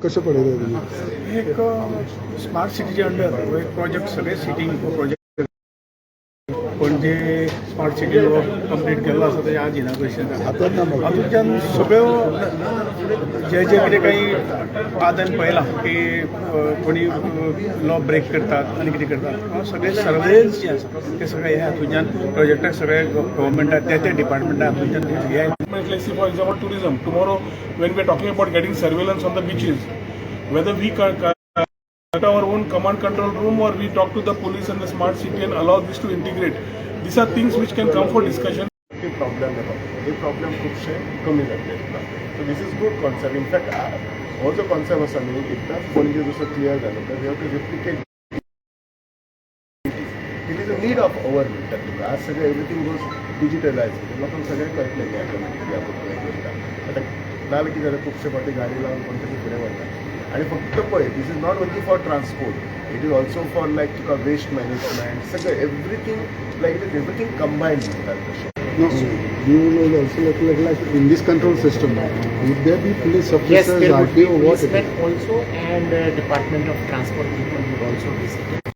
कशें पळयता तुमी? एक स्मार्ट सिटीच्या अंडर हो एक प्रोजेक्ट, सगळे सिटींक हो प्रोजेक्ट, पणजे स्मार्ट सिटी हो कंप्लीट केल्लो आसा, तेजें आज इनाग्रेशन जाला. आतां ना म्हाका. हातूंतल्यान सगळ्यो जे जे कितें काही आज आमी पळयलां की कोणी लॉ ब्रेक करतात आनी कितें करतात, सगळे सर्वेलन्स जे आसा ते सगळे ह्या हातूंतल्यान प्रोजेक्टाक सगळे गव्हर्मेंटाक, त्या त्या डिपार्टमेंटा हातूंतल्यान हे Let's say, for example, tourism. Tomorrow, when we are talking about getting surveillance on the beaches, whether we can at our own command control room or we talk to the police and the smart city and allow this to integrate. These are things which can come for discussion. ते problem येता, हे problem खुबशे कमी जातले. So this is good concept. In fact, हो जो concept आसा न्ही, एकदांच पणजे जसो क्लियर जालो तर we have to replicate. It is a need of hour म्हणटात तुका. आज सगळें एवरीथींग गोज डिजिटलायज. लोकांक सगळें कळटलें की ऑटोमॅटिकली आपूण हें करता. आतां नाजाल्यार कितें जाता, खुबशे फावटी गाडी लावन कोण तरी फुडें वता. आनी फक्त पळय, this is not only for transport, it is also for like तुका वेस्ट मॅनेजमेंट, सगळें everything, like it is everything combined म्हणटात तशें. No, we would also like in this control system, would there be police Yes, officers, there would be RTO, what it policemen is? Also and Department of Transport people would also visit.